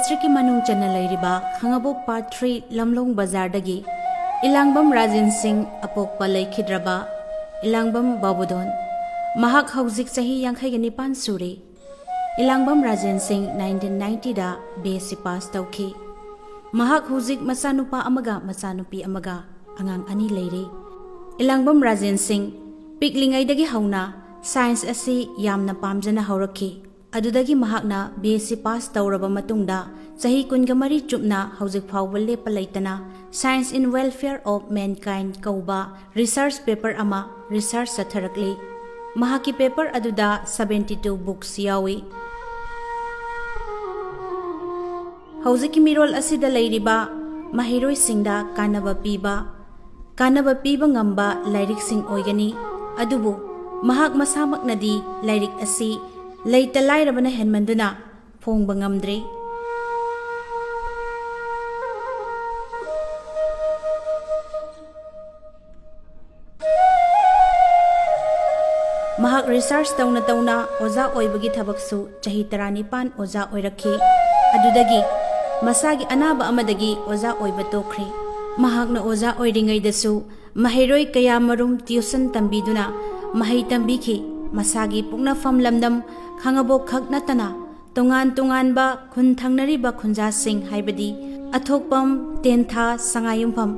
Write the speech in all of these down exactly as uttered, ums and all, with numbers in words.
ꯗꯤꯁꯇ꯭ꯔꯤꯛꯀꯤ ꯃꯅꯨꯡ ꯆꯟꯅ ꯂꯩꯔꯤꯕ ꯈꯥꯉꯕꯣꯛ ꯄꯥꯔꯠ ꯊ꯭ꯔꯤ ꯂꯝꯂꯣꯡ ꯕꯖꯥꯔꯗꯒꯤ ꯏꯂꯥꯡꯕꯝ ꯔꯥꯖꯦꯟ ꯁꯤꯡ, ꯑꯄꯣꯛꯄ ꯂꯩꯈꯤꯗ꯭ꯔꯕ ꯏꯂꯥꯡꯕꯝ ꯕꯥꯕꯨꯗꯣꯟ꯫ ꯃꯍꯥꯛ ꯍꯧꯖꯤꯛ ꯆꯍꯤ ꯌꯥꯡꯈꯩꯒ ꯅꯤꯄꯥꯟ ꯁꯨꯔꯦ꯫ ꯏꯂꯥꯡꯕꯝ ꯔꯥꯖꯦꯟ ꯁꯤꯡ nineteen ꯅꯥꯏꯟꯇꯤꯗ B S C pass ꯇꯧꯈꯤ꯫ ꯃꯍꯥꯛ ꯍꯧꯖꯤꯛ ꯃꯆꯥꯅꯨꯄꯥ ꯑꯃꯒ ꯃꯆꯥꯅꯨꯄꯤ ꯑꯃꯒ ꯑꯉꯥꯡ ꯑꯅꯤ ꯂꯩꯔꯤ꯫ ꯏꯂꯥꯡꯕꯝ ꯔꯥꯖꯦꯟ ꯁꯤꯡ ꯄꯤꯛꯂꯤꯉꯩꯗꯒꯤ ꯍꯧꯅ ꯁꯥꯏꯟꯁ ꯑꯁꯤ ꯌꯥꯝꯅ ꯄꯥꯝꯖꯅ ꯍꯧꯔꯛꯈꯤ꯫ ꯑꯗꯨꯗꯒꯤ ꯃꯍꯥꯛꯅ ꯕꯤ ꯑꯦꯁ ꯁꯤ ꯄꯥꯁ ꯇꯧꯔꯕ ꯃꯇꯨꯡꯗ ꯆꯍꯤ ꯀꯨꯟꯒ ꯃꯔꯤ ꯆꯨꯞꯅ ꯍꯧꯖꯤꯛ ꯐꯥꯎꯕ ꯂꯦꯞꯄ ꯂꯩꯇꯅ Science in Welfare of Mankind ꯀꯧꯕ ꯔꯤꯁꯔꯆ ꯄꯦꯄꯔ ꯑꯃ ꯔꯤꯁꯔꯆ ꯆꯠꯊꯔꯛꯂꯤ꯫ ꯃꯍꯥꯛꯀꯤ ꯄꯦꯄꯔ ꯑꯗꯨꯗ seventy two books ꯌꯥꯎꯏ꯫ ꯍꯧꯖꯤꯛꯀꯤ ꯃꯤꯔꯣꯜ ꯑꯁꯤꯗ ꯂꯩꯔꯤꯕ ꯃꯍꯩꯔꯣꯏꯁꯤꯡꯗ ꯀꯥꯟꯅꯕ ꯄꯤꯕ, ꯀꯥꯟꯅꯕ ꯄꯤꯕ ꯉꯝꯕ ꯂꯥꯏꯔꯤꯛꯁꯤꯡ ꯑꯣꯏꯒꯅꯤ꯫ ꯑꯗꯨꯕꯨ ꯃꯍꯥꯛ ꯃꯁꯥꯃꯛꯅꯗꯤ ꯂꯥꯏꯔꯤꯛ ꯑꯁꯤ ꯂꯩꯇ ꯂꯥꯏꯔꯕꯅ ꯍꯦꯟꯃꯟꯗꯨꯅ ꯐꯣꯡꯕ ꯉꯝꯗ꯭ꯔꯤ꯫ ꯃꯍꯥꯛ ꯔꯤꯁꯔꯆ ꯇꯧꯅ ꯇꯧꯅ ꯑꯣꯖꯥ ꯑꯣꯏꯕꯒꯤ ꯊꯕꯛꯁꯨ ꯆꯍꯤ ꯇꯔꯥꯅꯤꯄꯥꯟ ꯑꯣꯖꯥ ꯑꯣꯏꯔꯛꯈꯤ꯫ ꯑꯗꯨꯗꯒꯤ ꯃꯁꯥꯒꯤ ꯑꯅꯥꯕ ꯑꯃꯗꯒꯤ ꯑꯣꯖꯥ ꯑꯣꯏꯕ ꯇꯣꯛꯈ꯭ꯔꯦ꯫ ꯃꯍꯥꯛꯅ ꯑꯣꯖꯥ ꯑꯣꯏꯔꯤꯉꯩꯗꯁꯨ ꯃꯍꯩꯔꯣꯏ ꯀꯌꯥ ꯃꯔꯨꯝ ꯇ꯭ꯌꯨꯁꯟ ꯇꯝꯕꯤꯗꯨꯅ ꯃꯍꯩ ꯇꯝꯕꯤꯈꯤ꯫ ꯃꯁꯥꯒꯤ ꯄꯣꯛꯅꯐꯝ ꯂꯝꯗꯝ ꯈꯥꯉꯕꯣꯛ ꯈꯛ ꯅꯠꯇꯅ ꯇꯣꯉꯥꯟ ꯇꯣꯉꯥꯟꯕ ꯈꯨꯟ ꯊꯪꯅꯔꯤꯕ ꯈꯨꯟꯖꯥꯁꯤꯡ ꯍꯥꯏꯕꯗꯤ ꯑꯊꯣꯛꯄꯝ, ꯇꯦꯟꯊꯥ, ꯁꯉꯥꯏꯌꯨꯝꯐꯝ,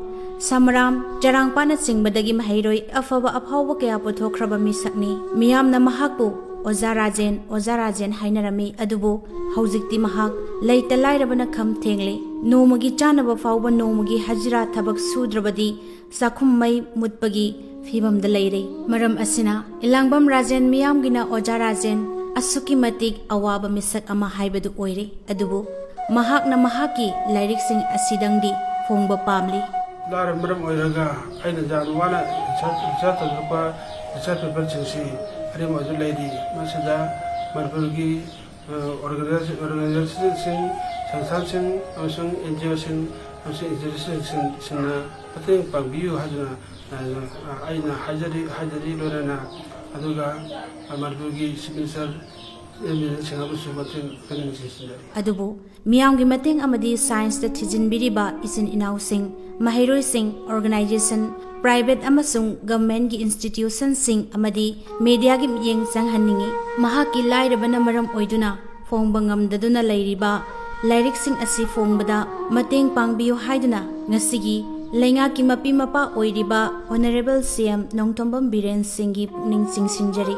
ꯁꯃꯔꯥꯝ, ꯆꯔꯥꯡꯄꯥꯠꯅꯆꯤꯡꯕꯗꯒꯤ ꯃꯍꯩꯔꯣꯏ ꯑꯐꯕ ꯑꯐꯥꯎꯕ ꯀꯌꯥ ꯄꯨꯊꯣꯛꯈ꯭ꯔꯕ ꯃꯤꯁꯛꯅꯤ꯫ ꯃꯤꯌꯥꯝꯅ ꯃꯍꯥꯛꯄꯨ "ꯑꯣꯖꯥ ꯔꯥꯖꯦꯟ, ꯑꯣꯖꯥ ꯔꯥꯖꯦꯟ" ꯍꯥꯏꯅꯔꯝꯃꯤ꯫ ꯑꯗꯨꯕꯨ ꯍꯧꯖꯤꯛꯇꯤ ꯃꯍꯥꯛ ꯂꯩꯇ ꯂꯥꯏꯔꯕꯅ ꯈꯝ ꯊꯦꯡꯂꯦ꯫ ꯅꯣꯡꯃꯒꯤ ꯆꯥꯅꯕ ꯐꯥꯎꯕ ꯅꯣꯡꯃꯒꯤ ꯍꯖꯤꯔꯥ ꯊꯕꯛ ꯁꯨꯗ꯭ꯔꯕꯗꯤ ꯆꯥꯛꯈꯨꯝ ꯃꯩ ꯃꯨꯠꯄꯒꯤ ꯐꯤꯕꯝꯗ ꯂꯩꯔꯦ꯫ ꯃꯔꯝ ꯑꯁꯤꯅ ꯏꯂꯥꯡꯕꯝ ꯔꯥꯖꯦꯟ ꯃꯤꯌꯥꯝꯒꯤꯅ ꯑꯣꯖꯥ ꯔꯥꯖꯦꯟ ꯑꯁꯨꯛꯀꯤ ꯃꯇꯤꯛ ꯑꯋꯥꯕ ꯃꯤꯁꯛ ꯑꯃ ꯍꯥꯏꯕꯗꯨ ꯑꯣꯏꯔꯦ꯫ ꯑꯗꯨꯕꯨ ꯃꯍꯥꯛꯅ ꯃꯍꯥꯛꯀꯤ ꯂꯥꯏꯔꯤꯛꯁꯤꯡ ꯑꯁꯤꯗꯪꯗꯤ ꯐꯣꯡꯕ ꯄꯥꯝꯂꯤ꯫ ꯂꯥꯏꯔꯕ ꯃꯔꯝ ꯑꯣꯏꯔꯒ ꯑꯩꯅ ꯌꯥꯝ ꯋꯥꯅ ꯔꯤꯁꯔꯆ, ꯔꯤꯁꯔꯆ ꯇꯧꯖꯔꯛꯄ ꯔꯤꯁꯔꯆ ꯄꯦꯄꯔꯁꯤꯡꯁꯤ ꯑꯔꯦꯝꯕ ꯑꯣꯏꯗꯨꯅ ꯂꯩꯔꯤ꯫ ꯃꯁꯤꯗ ꯃꯅꯤꯄꯨꯔꯒꯤ, ꯑ, ꯑꯣꯔꯒꯅꯥꯏꯖꯦꯁꯟꯁꯤꯡ, ꯁꯪꯁꯊꯥꯟꯁꯤꯡ ꯑꯃꯁꯨꯡ ꯑꯦꯟ ꯖꯤ ꯑꯣꯁꯤꯡ ꯑꯃꯁꯨꯡ ꯏꯟꯁꯇꯤꯇ꯭ꯌꯨꯁꯟꯁꯤꯡꯁꯤꯡꯅ ꯃꯇꯦꯡ ꯄꯥꯡꯕꯤꯌꯨ ꯍꯥꯏꯗꯨꯅ, ꯑ, ꯑꯩꯅ ꯍꯥꯏꯖꯔꯤ, ꯍꯥꯏꯖꯔꯤ꯫ ꯂꯣꯏꯅꯅ ꯑꯗꯨꯒ ꯃꯅꯤꯄꯨꯔꯒꯤ ꯆꯤꯐ ꯃꯤꯅꯤꯁꯇꯔ ꯑꯦꯝ ꯑꯦꯜ ꯑꯦꯁꯤꯡ ꯑꯃꯁꯨ ꯃꯇꯦꯡ ꯀꯟꯅ ꯅꯤꯡꯁꯤꯡꯂꯦ꯫ ꯑꯗꯨꯕꯨ ꯃꯤꯌꯥꯝꯒꯤ ꯃꯇꯦꯡ ꯑꯃꯗꯤ ꯁꯥꯏꯟꯁꯇ ꯊꯤꯖꯤꯟꯕꯤꯔꯤꯕ ꯏꯆꯤꯟ ꯏꯅꯥꯎꯁꯤꯡ, ꯃꯍꯩꯔꯣꯏꯁꯤꯡ, ꯑꯣꯔꯒꯅꯥꯏꯖꯦꯁꯟ, ꯄ꯭ꯔꯥꯏꯚꯦꯠ ꯑꯃꯁꯨꯡ ꯒꯚꯔꯟꯃꯦꯟꯠꯒꯤ ꯏꯟꯁꯇꯤꯇ꯭ꯌꯨꯁꯟꯁꯤꯡ ꯑꯃꯗꯤ ꯃꯦꯗꯤꯌꯥꯒꯤ ꯃꯤꯠꯌꯦꯡ ꯆꯪꯍꯟꯅꯤꯡꯏ꯫ ꯃꯍꯥꯛꯀꯤ ꯂꯥꯏꯔꯕꯅ ꯃꯔꯝ ꯑꯣꯏꯗꯨꯅ ꯐꯣꯡꯕ ꯉꯝꯗꯗꯨꯅ ꯂꯩꯔꯤꯕ ꯂꯥꯏꯔꯤꯛꯁꯤꯡ ꯑꯁꯤ ꯐꯣꯡꯕꯗ ꯃꯇꯦꯡ ꯄꯥꯡꯕꯤꯌꯨ ꯍꯥꯏꯗꯨꯅ ꯉꯁꯤꯒꯤ ꯂꯩꯉꯥꯛꯀꯤ ꯃꯄꯤ ꯃꯄꯥ ꯑꯣꯏꯔꯤꯕ ꯑꯣꯅꯔꯦꯕꯜ ꯁꯤ ꯑꯦꯝ ꯅꯣꯡꯊꯣꯝꯕꯝ ꯕꯤꯔꯦꯟ ꯁꯤꯡꯒꯤ ꯄꯨꯛꯅꯤꯡ ꯆꯤꯡꯁꯤꯟꯖꯔꯤ꯫